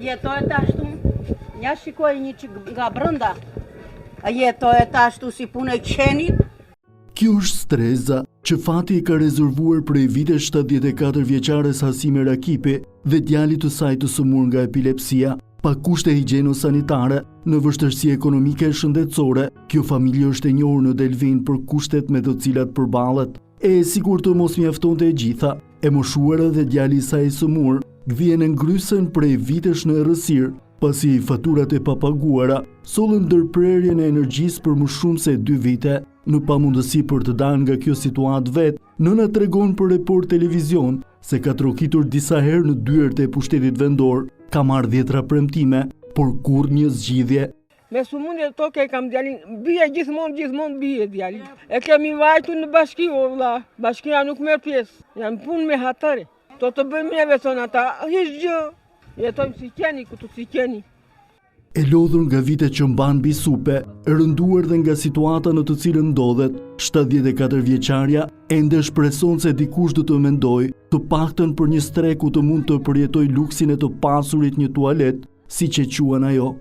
Jetohet ashtu, ja shikoj një çikë nga brënda. A jetohet ashtu si punë e qenit? Kjo është strehëza që fati i ka rezervuar prej vitesh 74 vjeçares Hasime Rakipi dhe djalit të saj të sëmurë nga epilepsia. Pa kushte higjieno-sanitare, në vështirësi ekonomike e shëndetësore, kjo familje është e njohur në Delvinë për kushtet me të cilat përballet. E sikur të mos mjaftonte e gjitha, e moshuara dhe djali i saj i sëmurë, gdhihen e ngrysen prej vitesh në errësirë, pasi faturat e papaguara sollën ndërprerjen e energjisë për më shumë se dy vite. Në pamundësi për të dalë nga kjo situatë vetë, nëna tregon për Report Televizion se ka trokitur disa herë në dyert e pushtetit vendor, ka marrë dhjetra premtime, por kurrë një zgjidhje. Me sëmundje toke e kam djalin, bie gjithmonë, gjithmonë bie djali. E kemi vajtu në bashki, o vlla, bashkia nuk merr pjesë, janë punë me hatëre. Do të bëjmë neve, thonë ata, hiç gjë, jetojmë si qeni, këtu si qeni. E lodhur nga vitet që mban mbi supe, e rënduar dhe nga situata në të cilën ndodhet, 74 vjeçarja ende shpreson se dikush do të mendojë, të paktën për një strehë ku të mund të përjetojë luksin e të pasurit një tualet, siç e quan ajo.